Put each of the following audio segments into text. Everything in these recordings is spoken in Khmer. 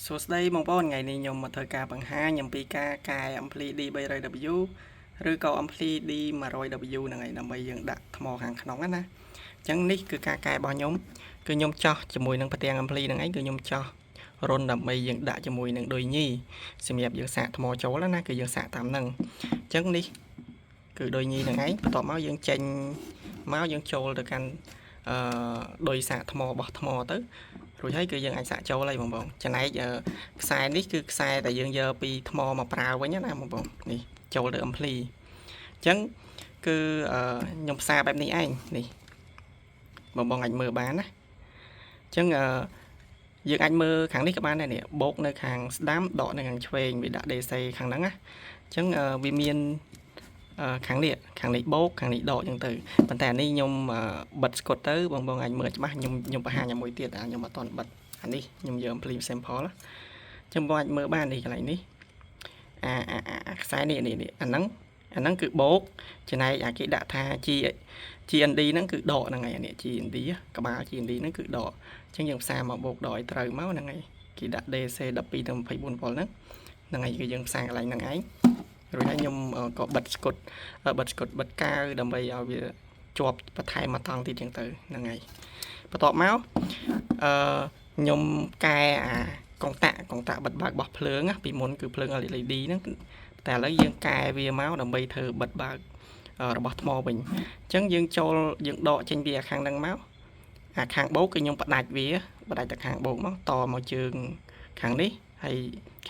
សួស្តីបងប្អូនថ្ងៃនេះខ្ញុំមកធ្វើការបង្ហាញអំពីការកែ Ampli D300W ឬក៏ Ampli D100W ហ្នឹងឯងដើម្បីយើងដាក់ថ្មខាងក្នុងណាអញ្ចឹងនេះគឺការកែរបស់ខ្ញុំគឺខ្ញុំចោះជាមួយនឹងផ្ទាំង Ampli ហ្នឹងឯងគឺខ្ញុំចោះរុនដើម្បីយើងដាក់ជាមួយនឹងដូចញីសម្រាប់យើងសាកថ្មចូលណាគឺយើងសាកតាមហ្នឹងអញ្ចឹងនេះគឺដូចញីហ្នឹងឯងបន្ទាប់មកយើងចេញមកយើងចូលទៅកាន់អឺដោយសាកថ្មរបស់ថ្មទៅរួចហើយគឺយើងអាចសាកចូលហើយបងបងចំណែកខ្សែនេះគឺខ្សែដែលយើងយកពីថ្មមកប្រើវិញណាបងបងនេះចូលទៅ ampli អញ្ចឹងគឺខ្ញុំផ្សារបែបនេះឯងនេះបងបងអាចមើលបានណាអញ្ចឹងអឺយើងអាចមើលខាងនេះក៏បានដែរនេះបូកនៅខាងស្ដាំដកនៅខាងឆ្វេងវាដាក់ DC ខាងហ្នឹងណាអញ្ចឹងវាមានខាងនេះខាងនេះបូកខាងនេះដកអញ្ចឹងទៅប៉ុន្តែអានេះខ្ញុំបិទស្កុតទៅបងបងអាចមើលច្បាស់ខ្ញុំខ្ញុំបង្ហាញឲ្យមួយទៀតអាខ្ញុំអត់ទាន់បិទអានេះខ្ញុំយក ampli sample ណាអញ្ចឹងបងអាចមើលបាននេះកន្លែងនេះអាអាអាខ្សែនេះនេះអាហ្នឹងអាហ្នឹងគឺបូកចំណែកអាគេដាក់ថា G GND ហ្នឹងគឺដកហ្នឹងហើយអានេះ GND ក្បាល GND ហ្នឹងគឺដកអញ្ចឹងយើងផ្សារមកបូកដកឲ្យត្រូវមកហ្នឹងហើយគេដាក់ DC 12ទៅ24វ៉ុលហ្នឹងហ្នឹងហើយគឺយើងផ្សារកន្លែងហ្នឹងឯងរួចហើយខ្ញុំក៏បិទស្កុតបិទស្កុតបិទកាវដើម្បីឲ្យវាជាប់បន្ថែមមកតង់ទៀតចឹងទៅហ្នឹងហើយបន្ទាប់មកអឺខ្ញុំកែអាកុងតាក់កុងតាក់បិទបើករបស់ភ្លើងណាពីមុនគឺភ្លើង LED ហ្នឹងតែឥឡូវយើងកែវាមកដើម្បីធ្វើបិទបើករបស់ថ្មវិញអញ្ចឹងយើងចូលយើងដកចេញពីអាខាងហ្នឹងមកអាខាងបូកគឺខ្ញុំផ្ដាច់វាផ្ដាច់ទៅខាងបូកមកតមកជើងខាងនេះហើយ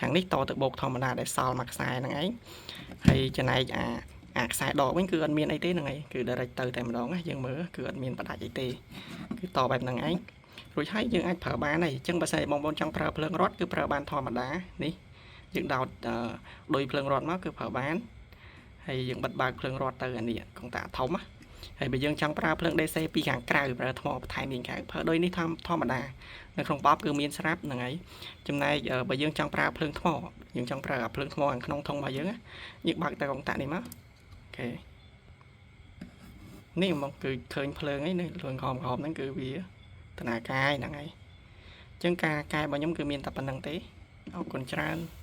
ខាងនេះតទៅបូកធម្មតាដែលសល់មួយខ្សែហ្នឹងឯងហើយចំណែកអាអាខ្សែដកវិញគឺអត់មានអីទេហ្នឹងឯងគឺ direct ទៅតែម្ដងណាយើងមើលគឺអត់មានផ្ដាច់អីទេគឺតបែបហ្នឹងឯងរួចហើយយើងអាចប្រើបានហើយអញ្ចឹងបើសិនបងប្អូនចង់ប្រើភ្លើងរត់គឺប្រើបានធម្មតានេះយើងដោតដោយភ្លើងរត់មកគឺប្រើបានហើយយើងបិទបើកភ្លើងរត់ទៅអានេះកុងតាធំណាហើយបើយើងចង់ប្រើភ្លើង DC ពីខាងក្រៅប្រើថ្មបន្ថែមពីខាងក្រៅប្រើដូចនេះធម្មតានៅក្នុងបបគឺមានស្រាប់ហ្នឹងហើយចំណែកបើយើងចង់ប្រើភ្លើងថ្មយើងចង់ប្រើអាភ្លើងថ្មខាងក្នុងធុងរបស់យើងយើងបើកតែកុងតាក់នេះមក OK នេះមកគឺឃើញភ្លើងអីនេះភ្លើងក្រហមក្រហមហ្នឹងគឺវាដំណើរការហ្នឹងហើយអញ្ចឹងការកែរបស់ខ្ញុំគឺមានតែប៉ុណ្្នឹងទេអរគុណច្រើន។